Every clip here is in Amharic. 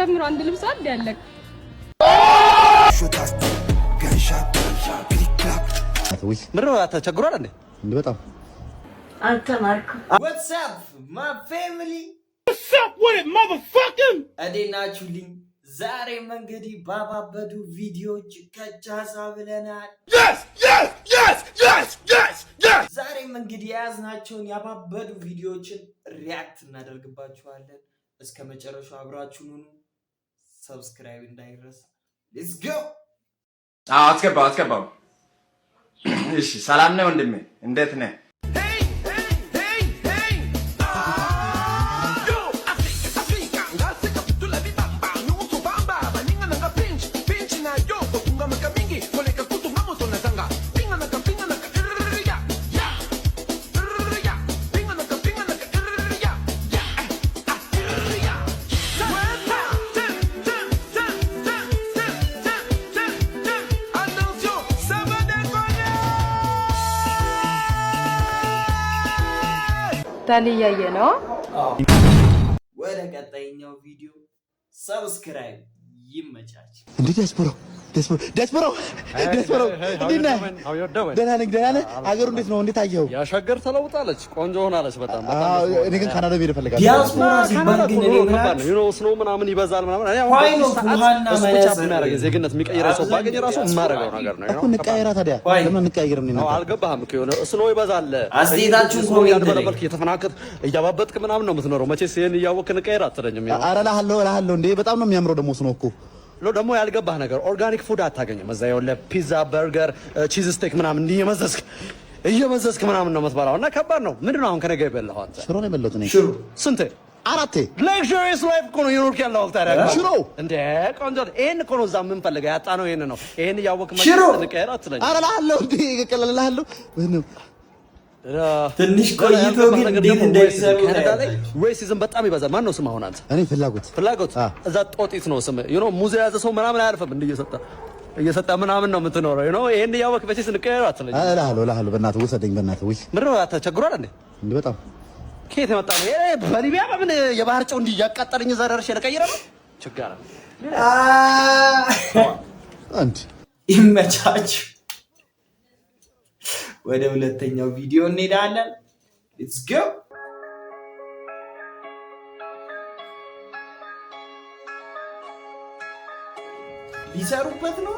ጀምሮ አንድ ልብስ አንድ ያለቅ ምንድን ነው ተቸግሯል እንዴ? እንዴ በጣም አልተማርኩም። What's up, my family? እንዴት ናችሁልኝ? ዛሬም እንግዲህ ባባበዱ ቪዲዮዎች ከቻሳ ብለናል። ዛሬም እንግዲህ የያዝናቸውን ያባበዱ ቪዲዮዎችን react እናደርግባችኋለን። እስከ መጨረሻው አብራችሁን ሁኑ። Subscribe እንዳይረሳ። Let's go። አስገባው አስገባው። እሺ ሰላም ነህ ወንድሜ፣ እንዴት ነህ? ታሊ እያየ ነው። ወደ ቀጣይኛው ቪዲዮ subscribe ይመቻች። እንዴ ዲያስፖራው ዲያስፖራው ዲያስፖራው ዲያስፖራው እንዴት ነህ? ደህና ነኝ፣ ደህና ነህ? ሀገሩ እንዴት ነው? እንዴት አየኸው? ያሻገር ተለውጣለች፣ ቆንጆ ሆናለች በጣም በጣም። አዎ፣ እኔ ግን ካናዳ መሄድ እፈልጋለሁ። ዲያስፖራ ሲባል ግን እኔ ከባድ ነው። You know snow ምናምን ይበዛል ምናምን። እኔ አሁን Why በዚህ not? ሰዓት ውሃና እሱ ብቻ መነጽር። የሚያደርገኝ ዜግነት የሚቀይረኝ ሰው ባገኝ ራሱ የማደርገው ነገር ነው። እኮ እንቀያየራ ታዲያ። Why? ለምን እንቀያየርም? እኔ ነው እናንተ አልገባህም እኮ የሆነ snow ይበዛል። አስተያየታችሁን snow comment ላይ። እያድበለበልክ እየተፈናከት እያባበጥክ ምናምን ነው የምትኖረው። መቼስ ይሄን እያወቅህ እንቀይር አትለኝም። You know? ኧረ እልሃለሁ እልሃለሁ። እንዴ በጣም ነው የሚያምረው ደግሞ snow እኮ። ሎ ደግሞ ያልገባህ ነገር organic food አታገኝም። እዛ የሆነ ፒዛ፣ በርገር፣ cheese steak ምናምን እንዲህ እየመዘዝክ እየመዘዝክ ምናምን ነው የምትበላው እና ከባድ ነው። ምንድን ነው አሁን ከነገ የበላኸው አንተ? ሽሮ ነው የበላሁት እኔ። ሽሮ። ስንቴ? አራቴ። Luxurious life እኮ ነው የኖርክ ያለው ታዲያ። ሽሮ። እንደ ቆንጆ ይሄን እኮ ነው እዛ የምንፈልገው ያጣ ነው ይሄን ነው። ይሄን እያወቅህ ሽሮ። መቼስ እንቀየር አትለኝም። ኧረ እልሃለሁ እንዴ ቀለል እልሃለሁ። ምነው? ትንሽ ቆይቶ ግን እንዴት እንደሚሰሩ ካናዳ ላይ racism በጣም ይበዛል። ማን ነው ስም አሁን አንተ? እኔ ፍላጎት። ፍላጎት። እዛ ጦጢት ነው ስም። You know ሙዝ የያዘ ሰው ምናምን አያልፍም። እንዲህ እየሰጠ እየሰጠ ምናምን ነው የምትኖረው። You know ይሄን እያወቅህ መቼስ እንቀየር አትለኝም። እልሃለሁ እልሃለሁ። በእናትህ ውሰደኝ በእናትህ። ውይ ምንድን ነው ተቸግሯል እንዴ? እንዴ በጣም። ከየት የመጣ ነው? ይሄ በሊቢያ በምን የባህር ጨው እንዲህ እያቃጠለኝ እዛ ደርሼ ልቀይረ ነው? ችግር አለ። አንድ ይመቻችሁ። ወደ ሁለተኛው ቪዲዮ እንሄዳለን። Let's go። ሊሰሩበት ነው።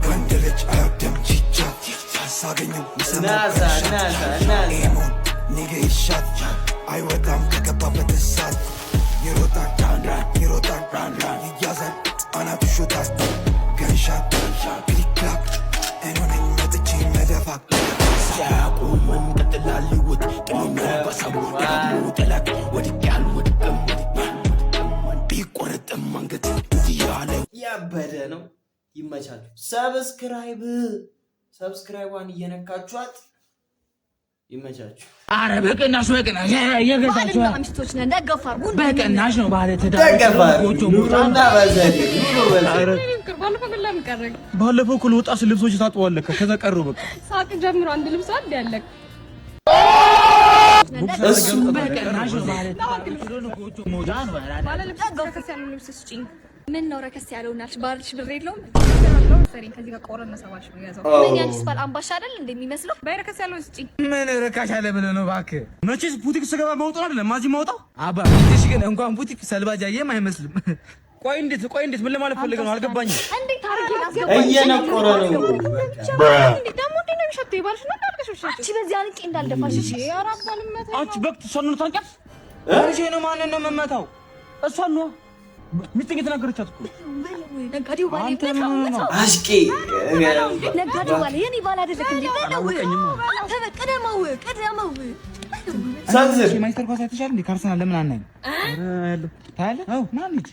ወንድ ልጅ አይወድም ቺቻት ሳገኘው። ናዛ ናዛ ናዛ። Nigga ይሻት አይወጣም ከገባበት እሳት፣ ይሮጣል ይሮጣል ይያዛል አናቱ ሾታል gunshot click clack እኔ ነኝ መጥቼ መደፋ ሳያቆመን ቀጥላል ህይወት ጥሎኛል በሰቡ ደጋግሞ ጠላት ወድቄ አልወድቅም ቢቆረጥም አንገት እንዲህ ያለ ያበደ ነው። ይመቻችሁ። Subscribe subscribe ቧን እየነካችኋት ይመቻችሁ። አረ በቅናሽ በቅናሽ እየገዛችሁ። ባልና ሚስቶች ነን። ደገፍ አድርጉን። በቅናሽ ነው ባለ ትዳር ደገፋ ጎጆ መውጫ። ኑሮና በዘዴ ኑሮ በዘዴ። ባለፈው ግን ለምን ቀረኝ? ባለፈው እኮ ልወጣ ስል ልብሶች ታጥበዋል ለካ፣ ከዛ ቀሩ በቃ። ሳቅ ጀምሮ አንድ ልብስ አንድ ያለቅ እሱ በቅናሽ ነው ባለ ትዳር ጎጆ መውጫ ነው። ባለ ልብስ ረከስ ያለው ልብስ ስጪኝ። ምን ነው ረከስ ያለው እናልሽ? ባልሽ ብር የለውም? ሰሪን ከዚህ ጋር ቆረን ሰባሽ ነው ያዘው። ምን ያንቺስ ባል አምባሻ አይደል እንደሚመስለው? በይ ረከስ ያለውን ስጪኝ። ምን ርካሽ አለ ብለህ ነው እባክህ? መቼስ ቡቲክ ስገባ መውጣት አይደለም ማዚህ ማውጣው። አባ ፊትሽ ግን እንኳን ቡቲክ ሰልባጅ አየም አይመስልም። ቆይ እንዴት ቆይ እንዴት ምን ለማለት ፈልገህ ነው? አልገባኝም። እንዴት አድርጌ ላስገባ? እየነቆረ ነው። ደግሞ እንዴት ነው የሚሸተው? የባልሽ ነው እንዳልከሽ ብሸት። አንቺ በዚህ አንቄ እንዳልደፋሽ እሺ? ኧረ አባልመታ። አንቺ በግት እሷን ነው ታንቂያት? እርሼ ነው ማንን ነው የምመታው? እሷን ነው ሚስቴን የተናገረቻት እኮ። ነጋዴው ባሌ አንተ መታው ምን ሆነህ ነው? መታው። አሽቄ ነጋዴው ባሌ የኔ ባል አይደለክ እንዴ? በለው አንተ ቅደመው ቅደመው። ሰንዝር። ማንቸስተር ኳስ አይተሻል እንዴ? ከአርሰናል ለምን አናይም? ታያለህ? አዎ ና እንሂድ።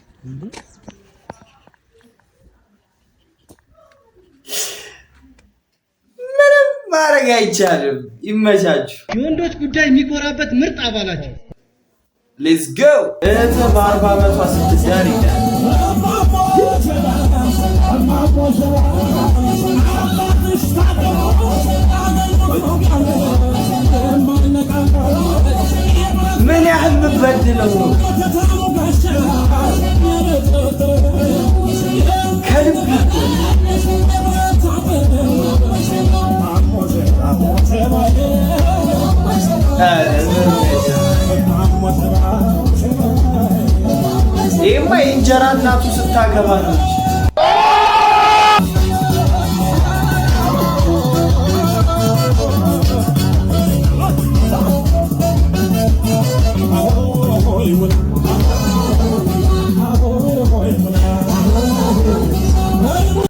ምንም ማድረግ አይቻልም። ይመቻችሁ። የወንዶች ጉዳይ የሚኮራበት ምርጥ አባላቸው። Let's go። እህትህ በ40 ዓመቷ ስትዳር ይላል። ምን ያህል ብበድለው ነው? ከልብ እኮ። ኧረ ይሄማ የእንጀራ እናቱ ስታገባ ነው እንጂ።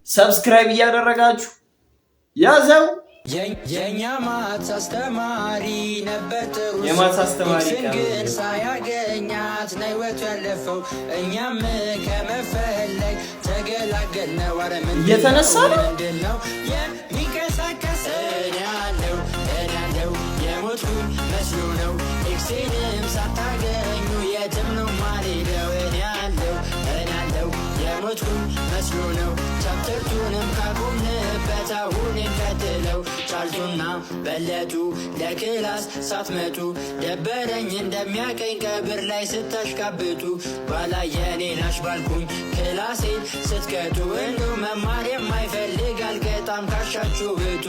Subscribe እያደረጋችሁ ያዘው። የኛ maths አስተማሪ ነበር ጥሩ። የ maths አስተማሪ X ን ግን ሳያገኛት ነው ህይወቱ ያለፈው። እኛም ከመፈለግ ተገላገልነው። ኧረ ምንድን እየተነሳ ነው? ምንድን ነው የሚንቀሳቀስ? እኔ ያለው፣ እኔ ያለው የሞትኩኝ መስሎ ነው። X ኤንም ሳታገኙ የትም ነው ማልሄደው። እኔ ያለው፣ እኔ ያለው የሞትኩኝ መስሎ ነው። Chapter two ንም ካቆምንበት አሁን እንቀጥለው። ጫልቱና በለጡ ለ class ሳትመጡ ደበረኝ፣ እንደሚያቀኝ ቀብር ላይ ስታሽቃብጡ። ባላ የኔ ናሽ ባልኩኝ class ኤን ስትቀጡ፣ እንደው መማር የማይፈልግ አልቀጣም ካሻችሁ ብቱ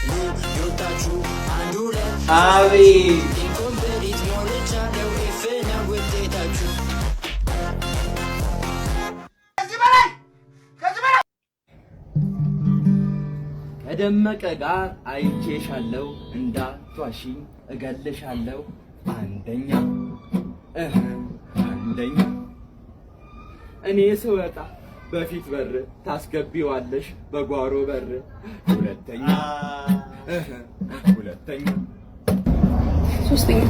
ጉዶታችሁ አንድ ሁለት። አቤት። Incomplete ሞልቻለሁ፣ F ነው ውጤታችሁ። ከደመቀ ጋር አይቼሻለሁ፣ እንዳትዋሺኝ እገልሻለሁ። አንደኛ እህ አንደኛ እኔ ስወጣ በፊት በር ታስገቢዋለሽ በጓሮ በር። ሁለተኛ እህ ሁለተኛ። ሶስተኛ።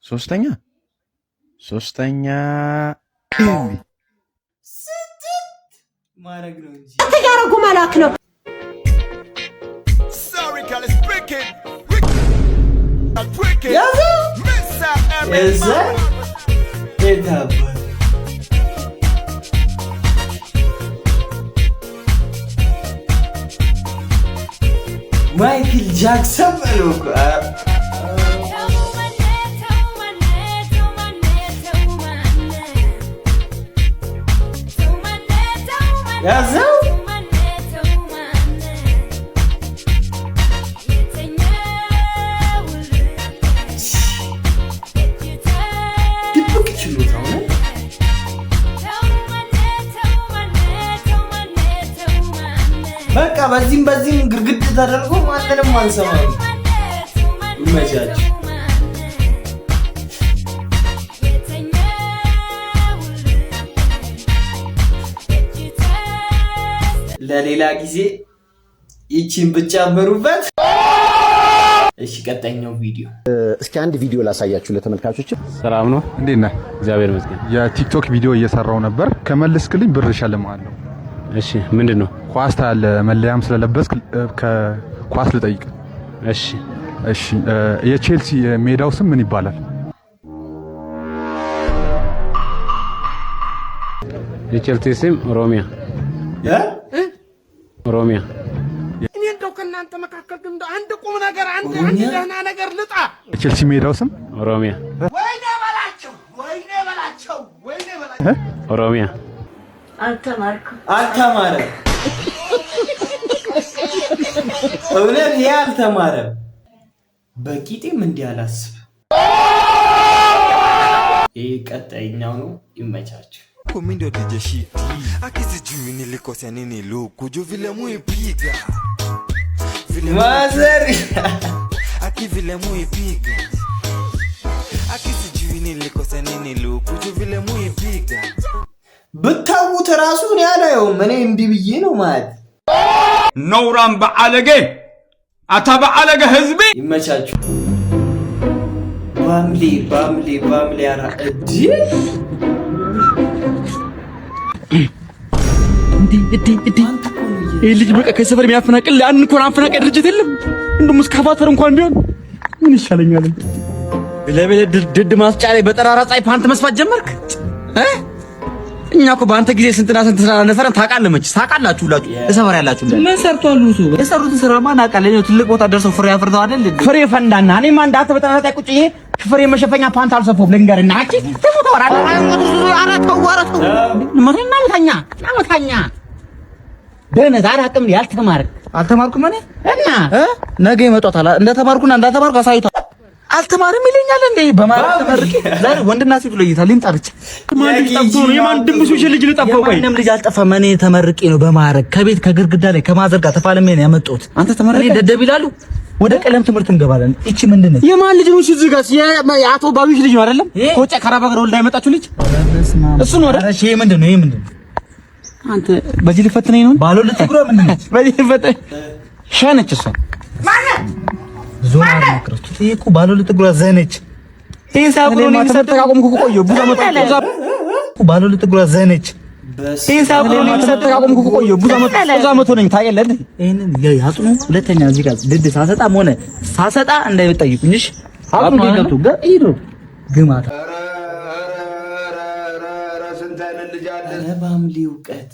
ሶስተኛ፣ ሶስተኛ። ማድረግ ነው እንጂ። እያደረጉ መላክ ነው። Sorry, girl, it's breaking. Breaking. ያዘው። Mr. እዛ የታባቱ ማይክል ጃክሰን በለው እኮ። ያዘው። ድብቅ ችሎታው ነው። በቃ በዚህም በዚህም ግርግድ ተደርጎ ማንንም አንሰማም። ይመቻችሁ። ለሌላ ጊዜ ይቺን ብትጨምሩበት። እሺ፣ ቀጣይኛው ቪዲዮ። እስኪ አንድ ቪዲዮ ላሳያችሁ ለተመልካቾች። ሰላም ነው? እንዴት ነህ? እግዚአብሔር ይመስገን። የቲክቶክ ቪዲዮ እየሰራው ነበር። ከመለስክልኝ ብር እሸልምሃለሁ። እሺ፣ ምንድን ነው? ኳስ ታያለህ፣ መለያም ስለለበስክ ከኳስ ልጠይቅ። እሺ። እሺ፣ የቼልሲ ሜዳው ስም ምን ይባላል? የቼልሲ ስም ኦሮሚያ፣ ኦሮሚያ። እኔ እንደው ከእናንተ መካከል ግን እንደው አንድ ቁም ነገር፣ አንድ ደህና ነገር ልጣ። የቼልሲ ሜዳው ስም ኦሮሚያ። ወይኔ በላቸው፣ ወይኔ በላቸው፣ ወይኔ በላቸው። ኦሮሚያ። አልተማርኩም። አልተማረም። እውነት ይሄ አልተማረም። በቂጤም እንዲህ አላስብ። ይህ ቀጣይኛው ነው። ይመቻችሁ። Mimi ndio DJ Shiti. Aki sijui nilikosea nini luku juu vile muipiga. Vile Mother. Aki vile muipiga. Aki sijui nilikosea nini luku juu vile muipiga. ብታዉት እራሱ እኔ አላየውም። እኔ እምቢ ብዬ ነው ማለት። ነውራም በአለጌ፣ አታ በአለጌ ህዝቢ። ይመቻችሁ። ባምሌ ባምሌ ባምሌ አራ እዲ። ይህ ልጅ በቃ ከሰፈር የሚያፈናቅል አንድ እንኳን አፈናቃይ ድርጅት የለም። እንደውም እስካቫተር እንኳን ቢሆን ምን ይሻለኛል? ብለህ ብለህ ድድ ማስጫ ላይ በጠራራ ፀሐይ ፓንት መስፋት ጀመርክ እ? እኛ እኮ በአንተ ጊዜ ስንትና ስንት ስራ እንደሰራን ታውቃለህ። መችስ ታውቃላችሁ፣ ሁላችሁ እሰፈር ያላችሁ ምን ሰርቷል? እሱ የሰሩትን ስራማ እናውቃለን። ትልቅ ቦታ ደርሰው ፍሬ አፍርተው አይደል? ፍሬ ፈንዳና እኔማ እንዳንተ በተመሳሳይ ቁጭ ይሄ ፍሬ መሸፈኛ ፓንት አልሰፋሁም። ልንገርና አቺ ተሞተው ኧረ ተው ኧረ ተው ናሙታኛ ናሙታኛ ደህንነት አላውቅም። ያልተማርክ አልተማርኩም እኔ እና ነገ ይመጣታል። እንደተማርኩና እንዳልተማርኩ አሳይቷል። አልተማርም ይለኛል እንዴ? በማለት ተመርቄ ዛሬ ወንድና ሴት ለይታል። ሊምጣ ብቻ ማን ልጅ ጠፍቶ ነው? የማን ድንቡሽ ልጅ ነው ጠፋው? ቆይ የማንም ልጅ አልጠፋም። እኔ ተመርቄ ነው በማዕረግ ከቤት ከግድግዳ ላይ ከ mother ጋር ተፋልሜ ነው ያመጣሁት። አንተ ተመረቀ? እኔ ደደብ ይላሉ። ወደ ቀለም ትምህርት እንገባለን። እቺ ምንድን ነች? የማን ልጅ ነው? እዚህ ጋር የአቶ ባቢሽ ልጅ ነው አይደለም? ከውጭ ከአረብ ሀገር ወልዳ ያመጣችሁ ልጅ እሱ ነው አይደል? እሺ፣ ይሄ ምንድን ነው? ይሄ ምንድን ነው? አንተ በዚህ ልፈትነኝ ነው? ባለ ሁለት እግሯ ምንድን ነች? በዚህ ልፈትነኝ ሸነች እሷ ዞን አርማክረስቱ ይሄ እኮ ባለ ሁለት እግሯ ዘነች። ይሄን ሳያውቁ ነው ትምህርት ካቆምኩ እኮ ቆየሁ። ብዙ ዓመት ባለ ሁለት እግሯ ዘነች። ይሄን ሳያውቁ ነው ትምህርት ካቆምኩ እኮ ቆየሁ። ብዙ ዓመት ብዙ ዓመት ሆነኝ ታውቂያለህ። ይሄንን ያጽኑ። ሁለተኛ እዚህ ጋር ድድ ሳሰጣም ሆነ ሳሰጣ እንዳይጠይቁኝ እሺ። አጥኑ ገብቶ ገኢዱ ግማታ ኧረ በአምሌ እውቀት።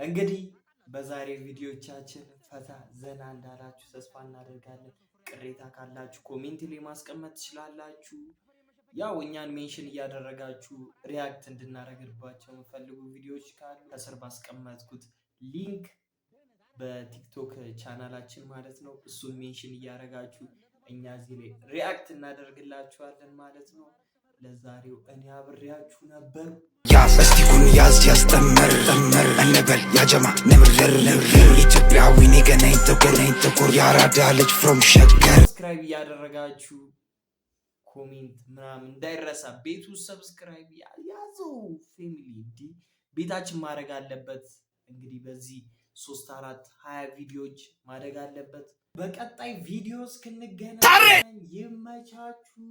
እንግዲህ በዛሬ ቪዲዮቻችን ፈታ ዘና እንዳላችሁ ተስፋ እናደርጋለን። ቅሬታ ካላችሁ comment ላይ ማስቀመጥ ትችላላችሁ። ያው እኛን mention እያደረጋችሁ react እንድናደርግባቸው የምፈልጉ ቪዲዮዎች ካሉ ከስር ባስቀመጥኩት link በቲክቶክ ቻናላችን ማለት ነው፣ እሱን mention እያደረጋችሁ እኛ እዚህ ላይ react እናደርግላችኋለን ማለት ነው። ለዛሬው እኔ አብሬያችሁ ነበር። ያዝ እስቲ ኩን ያዝ ያዝ ጠመር ጠመር እንበል ያጀማ ንብርር ንብርር ኢትዮጵያዊ ገናኝ ጥቁር ነኝ ጥቁር የአራዳ ልጅ from ሸገር። Subscribe እያደረጋችሁ comment ምናምን እንዳይረሳ። ቤቱ subscribe ያዘው family እንዲህ ቤታችን ማድረግ አለበት። እንግዲህ በዚህ 3 4 20 ቪዲዮዎች ማደግ አለበት። በቀጣይ ቪዲዮ እስክንገናኝ ይመቻችሁ።